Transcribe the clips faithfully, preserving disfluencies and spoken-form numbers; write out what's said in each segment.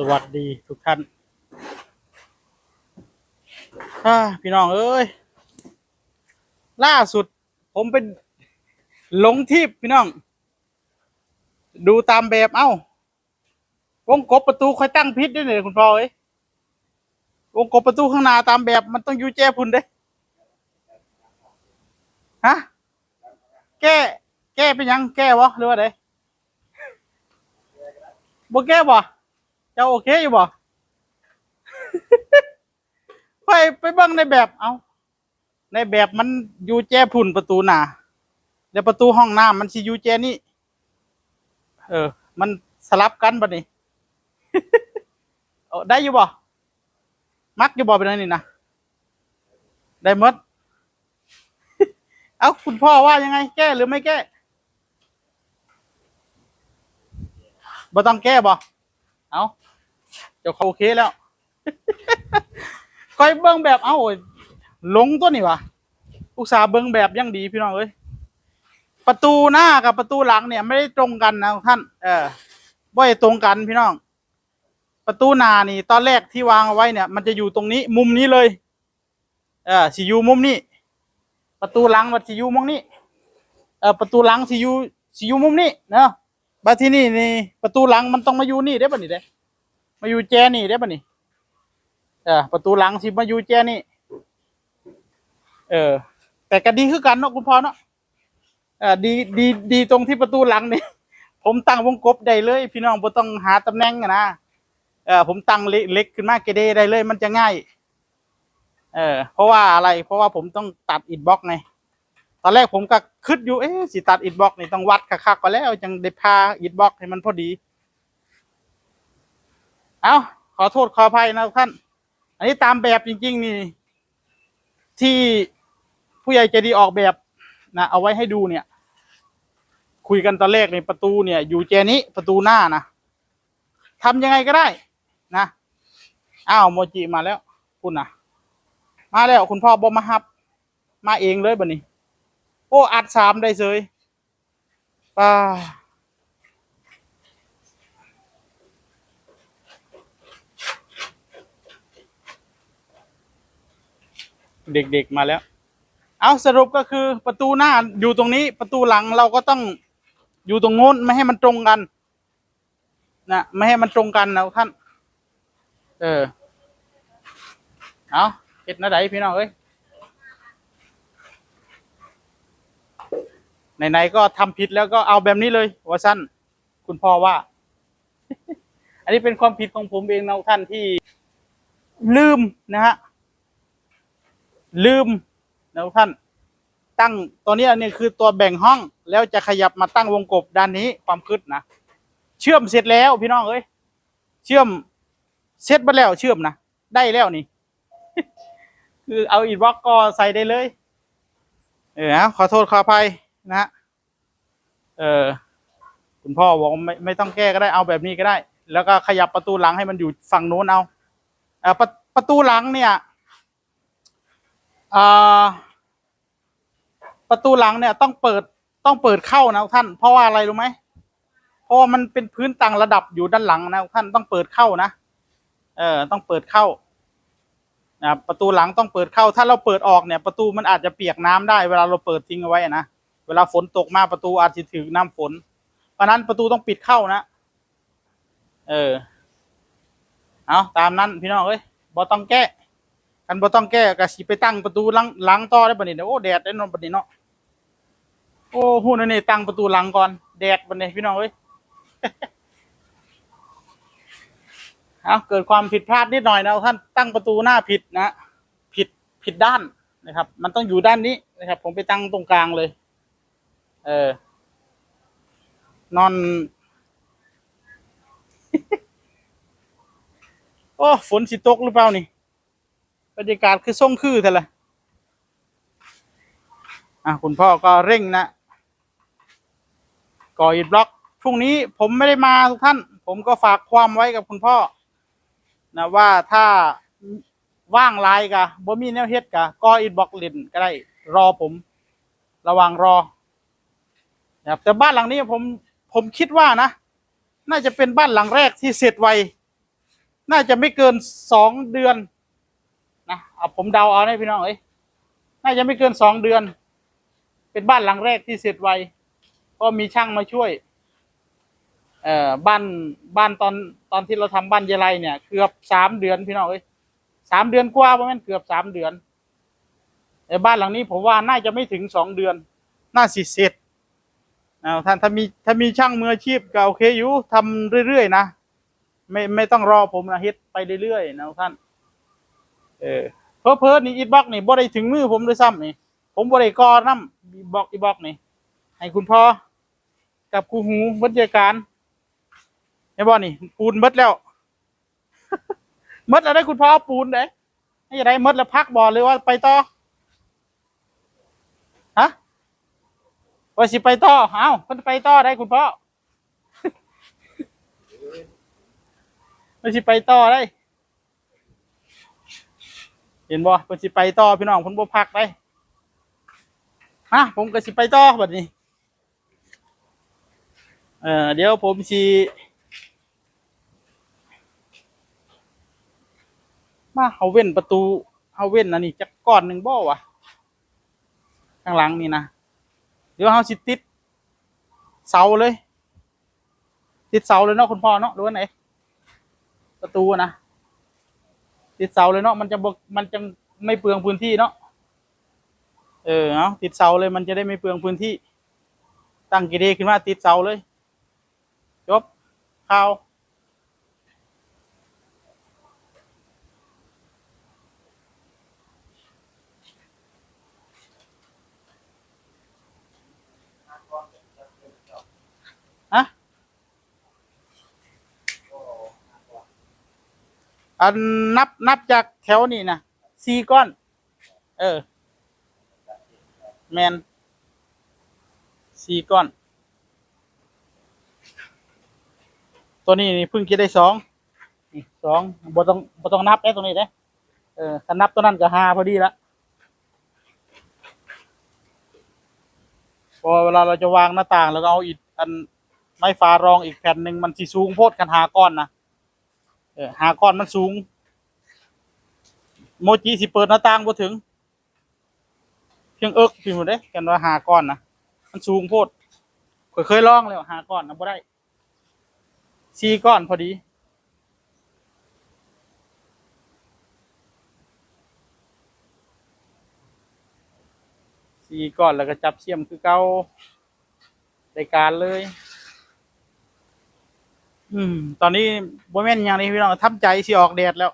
สวัสดีทุกท่าน อ่า พี่น้องเอ้ย ล่าสุดผมเป็นหลงทิพย์พี่น้อง ดูตามแบบ เอ้า วงกบประตูค่อยตั้งผิดด้วยเนี่ยคุณพ่อเอ้ย วงกบประตูข้างหน้าตามแบบมันต้องอยู่แจพุ้นเด้ ฮะ แก้ แก้เป็นหยัง แก้บ่หรือว่าได บ่แก้บ่ เจ้าโอเคอยู่บ่ ไป ไปเบิ่งในแบบ เอ้า ในแบบมันอยู่แจพุ้นประตูหน้า แล้วประตูห้องน้ำมันสิอยู่แจนี่ เออ มันสลับกันบัดนี้ เออ ได้อยู่บ่ มักอยู่บ่เป็นอันนี้นะ ได้หมด เอ้า คุณพ่อว่ายังไง แก้หรือไม่แก้ บ่ต้องแก้บ่ เอ้า เจ้าเขาโอเคแล้ว ค่อยเบิ่งแบบ เอ้า หลงตัวนี้วะ อุตส่าห์เบิ่งแบบอย่างดีพี่น้องเอ้ย ประตูหน้ากับประตูหลังเนี่ยไม่ได้ตรงกันนะท่าน เออ บ่ได้ตรงกันพี่น้อง ประตูหน้านี่ตอนแรกที่วางเอาไว้เนี่ย มันจะอยู่ตรงนี้ มุมนี้เลย เออ สิอยู่มุมนี้ ประตูหลังมันสิอยู่มุมนี้ เออ ประตูหลังสิอยู่ สิอยู่มุมนี้เนาะ บัดทีนี้นี่ ประตูหลังมันต้องมาอยู่นี่เด้บัดนี้เด้ มาอยู่แจนี่เด้บัดนี้ เออ ประตูหลังสิมาอยู่แจนี่ เออ แต่ก็ดีคือกันเนาะคุณพ่อเนาะ เออ ดี ดี ดีตรงที่ประตูหลังนี่ ผมตั้งวงกบได้เลย พี่น้องบ่ต้องหาตำแหน่งอะนะ เออ ผมตั้งเหล็ก เหล็กขึ้นมาเกเดได้เลย มันจะง่าย เออ เพราะว่าอะไร เพราะว่าผมต้องตัดอิฐบล็อกไง ตอนแรกผมก็คิดอยู่ เอ๊ะ สิตัดอิฐบล็อกนี่ต้องวัดคักๆ ก่อนแล้ว จังได้ผ่าอิฐบล็อกให้มันพอดี เอ้า ขอโทษขออภัยนะท่าน อันนี้ตามแบบจริงๆ นี่ ที่ผู้ใหญ่ใจดีออกแบบนะ เอาไว้ให้ดูเนี่ย คุยกันตอนแรกในประตูเนี่ย อยู่แจนี้ ประตูหน้านะ ทำยังไงก็ได้นะ อ้าว โมจิมาแล้ว คุณนะ มาแล้ว คุณพ่อบ่มาฮับ มาเองเลยบัดนี้ โอ้ อัดสามได้เสย ป้า เด็กๆมาแล้ว เอา สรุปก็คือประตูหน้าอยู่ตรงนี้ ประตูหลังเราก็ต้องอยู่ตรงโน้น ไม่ให้มันตรงกัน นะ ไม่ให้มันตรงกันนะท่าน เออ เอา เฮ็ดแนวใดพี่น้องเอ้ย ไหนๆก็ทำผิดแล้วก็เอาแบบนี้เลย ว่าซั่น คุณพ่อว่า อันนี้เป็นความผิดของผมเองนะท่าน ที่ลืมนะฮะ ลืมนะท่าน ตั้ง ตอนนี้อันนี้คือตัวแบ่งห้อง แล้วจะขยับมาตั้งวงกบด้านนี้ ความคิดนะ เชื่อมเสร็จแล้วพี่น้องเอ้ย เชื่อมเสร็จหมดแล้ว เชื่อมนะ ได้แล้วนี่ คือเอาอิฐบล็อกก็ใส่ได้เลย เออ ขอโทษขออภัยนะฮะ เออ คุณพ่อบอกว่าไม่ ไม่ต้องแก้ก็ได้ เอาแบบนี้ก็ได้ แล้วก็ขยับประตูหลังให้มันอยู่ฝั่งโน้นเอา เอ่อ ประ ประตูหลังเนี่ย อ่า ประตูหลังเนี่ยต้องเปิด ต้องเปิดเข้านะท่าน เพราะว่าอะไรรู้ไหม เพราะว่ามันเป็นพื้นต่างระดับอยู่ด้านหลังนะท่าน ต้องเปิดเข้านะ เออ ต้องเปิดเข้า นะครับ ประตูหลังต้องเปิดเข้า ถ้าเราเปิดออกเนี่ย ประตูมันอาจจะเปียกน้ำได้ เวลาเราเปิดทิ้งเอาไว้นะ เวลาฝนตกมาประตูอาจจะถืกน้ำฝน เพราะฉะนั้นประตูต้องปิดเข้านะ เออ เอา ตามนั้นพี่น้องเอ้ย บ่ต้องแก้ คันบ่ต้องแก้ก็สิไปตั้งประตูหลัง หลังต่อได้บัดนี้ โอ้ แดดได้เนาะบัดนี้เนาะ โอ้ ฮู้แนวนี้ตั้งประตูหลังก่อน แดดบัดนี้พี่น้องเอ้ย เอา เกิดความผิดพลาดนิดหน่อยนะท่าน ตั้งประตูหน้าผิดนะ ผิด ผิดด้านนะครับ มันต้องอยู่ด้านนี้นะครับ ผมไปตั้งตรงกลางเลย เออ นอน โอ้ ฝนสิตกหรือเปล่านี่ บรรยากาศคือส่งคือแท้ละ อ่ะ คุณพ่อก็เร่งนะ ก่ออิฐบล็อก พรุ่งนี้ผมไม่ได้มาทุกท่าน ผมก็ฝากความไว้กับคุณพ่อนะ ว่าถ้าว่างหลายกะ บ่มีแนวเฮ็ดกะ ก่ออิฐบล็อกเล่นก็ได้ รอผม ระหว่างรอนะครับ แต่บ้านหลังนี้ผม ผมคิดว่านะ น่าจะเป็นบ้านหลังแรกที่เสร็จไว น่าจะไม่เกินสองเดือนนะ เอาผมเดาเอานะพี่น้องเอ้ย น่าจะไม่เกินสองเดือน เป็นบ้านหลังแรกที่เสร็จไว เพราะมีช่างมาช่วย เอ่อ บ้าน บ้านตอน ตอนที่เราทำบ้านยายไรเนี่ย เกือบสามเดือนพี่น้องเอ้ย สามเดือนกว่า ประมาณเกือบสามเดือน แต่บ้านหลังนี้ผมว่าน่าจะไม่ถึงสองเดือน น่าสิเสร็จนะท่าน ถ้ามี ถ้ามีช่างมืออาชีพก็โอเคอยู่ ทำเรื่อยๆนะ ไม่ ไม่ต้องรอผมนะ เฮ็ดไปเรื่อยๆนะท่าน เออ เผลอๆนี่อิฐบล็อกนี่บ่ได้ถึงมือผมด้วยซ้ำนี่ ผมบ่ได้ก่อนำ อิฐบล็อก อิฐบล็อกนี่ ให้คุณพ่อกับคู่หูบรรยากาศ เห็นบ่นี่ ปูนเบิดแล้ว เบิดแล้วได้คุณพ่อ ปูนเด้ ให้จะได้เบิดแล้วพักบ่ หรือว่าไปต่อ ฮะ ว่าสิไปต่อ เอ้า เพิ่นไปต่อได้คุณพ่อ ว่าสิไปต่อได้ เห็นบ่ เพิ่นสิไปต่อพี่น้อง เพิ่นบ่พักได้ มา ผมก็สิไปต่อบัดนี้ เอ่อ เดี๋ยวผมสิ มา เฮาเว้นประตู เฮาเว้นอันนี้จักก้อนหนึ่งบ่วะ ข้างหลังนี่นะ เดี๋ยวเฮาสิติดเสาเลย ติดเสาเลยเนาะคุณพ่อเนาะ หรือว่าไง ประตูนะ ติดเสาเลยเนาะ มันจะบ่ มันจะไม่เปลืองพื้นที่เนาะ เออ เอา ติดเสาเลย มันจะได้ไม่เปลืองพื้นที่ ตั้งเกเรขึ้นมาติดเสาเลย จบ ข่าว ฮะ อันนับ นับจากแถวนี่นะ สี่ก้อน เออ แม่น สี่ก้อน ตัวนี้นี่เพิ่งจะได้สอง นี่ สอง บ่ต้อง บ่ต้องนับเด้ ตัวนี้เด้ เออ คันนับตัวนั้นก็ห้าพอดีละ เพราะเวลาเราจะวางหน้าต่าง แล้วก็เอาอิฐ อันไม้ฝารองอีกแผ่นหนึ่ง มันสิสูงโพด คันห้าก้อนนะ เออ ห้าก้อนมันสูง โมจิสิเปิดหน้าต่างบ่ถึง เพียงเอิกพี้หมดเด้ กันว่าห้าก้อนนะ มันสูงโพด ข้อยเคยลองแล้ว ห้าก้อนนะบ่ได้ สี่ก้อนพอดี สี่ก้อน แล้วก็จับเสียมคือเก่า ได้การเลย อืม ตอนนี้บ่แม่นหยังเลยพี่น้อง ทำใจสิออกแดดแล้ว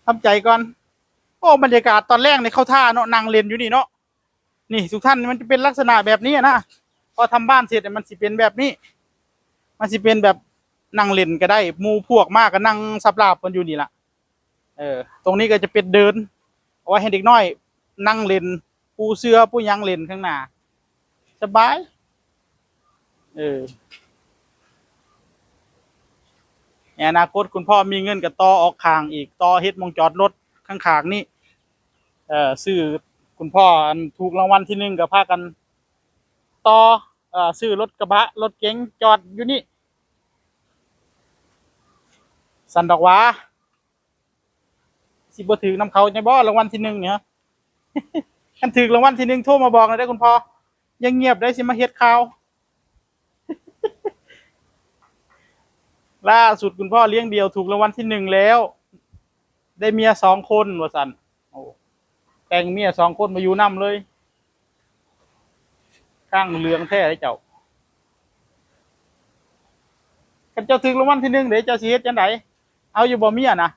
ทำใจก่อน โอ้ บรรยากาศตอนแลงนี่เข้าท่าเนาะ นั่งเล่นอยู่นี่เนาะ นี่ทุกท่าน มันจะเป็นลักษณะแบบนี้นะ พอทำบ้านเสร็จเนี่ย มันสิเป็นแบบนี้ มันสิเป็นแบบนั่งเล่นก็ได้ หมู่พวกมาก็นั่งสับหลาบกันอยู่นี่ล่ะ เออ ตรงนี้ก็จะเป็นเดิน เอาไว้ให้เด็กน้อยนั่งเล่น ปูเสื่อปูหยังเล่นข้างหน้า สบาย เออ ในอนาคตคุณพ่อมีเงินก็ต่อออกข้างอีก ต่อเฮ็ดหม่องจอดรถข้างๆนี่ เอ่อ ซื้อ คุณพ่ออันถูกรางวัลที่หนึ่งก็พากันต่อ เอ่อ ซื้อรถกระบะ รถเก๋งจอดอยู่นี่ สันดอกหว่า สิบ่ถืกนำเขาจั่งบ่ รางวัลที่หนึ่งเนี่ย คันถืกรางวัลที่หนึ่งโทรมาบอกหน่อยเด้อคุณพ่อ อย่าเงียบได้ สิมาเฮ็ดข่าว ล่าสุดคุณพ่อเลี้ยงเดี่ยวถูกรางวัลที่หนึ่งแล้ว ได้เมียสองคนว่าซั่น โอ้ แต่งเมียสองคนมาอยู่นำเลย ข้างเหลืองแท้เลยเจ้า คันเจ้าถืกรางวัลที่หนึ่งเด้ เจ้าสิเฮ็ดจั่งใด เอาอยู่บ่เมียนะ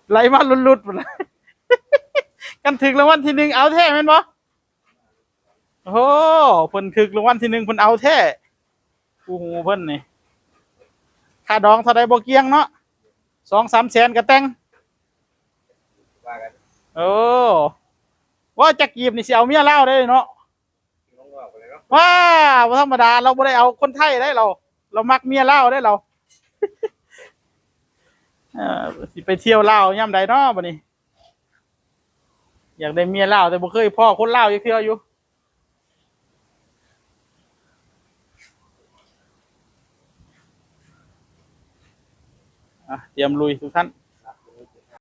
ไหลมาลุดๆ พุ่นล่ะ คันถืกรางวัลที่หนึ่งเอาแท้แม่นบ่ โอ้ เพิ่นถืกรางวัลที่หนึ่ง เพิ่นเอาแท้ คู่หูเพิ่นนี่ ค่าดองเท่าใดบ่เกี่ยงเนาะ สองสามแสนก็แต่ง ว่ากัน โอ้ ว่าจักกีบนี่สิเอาเมียลาวได้เนาะ ว้า บ่ธรรมดา เราบ่ได้เอาคนไทยได้เรา เรามักเมียลาวได้เรา เอ่อ สิไปเที่ยวลาวยามใดเนาะบัดนี้ อยากได้เมียลาว แต่บ่เคยพ้อคนลาวจักเทื่ออยู่ อ่ะ เตรียมลุยทุกท่าน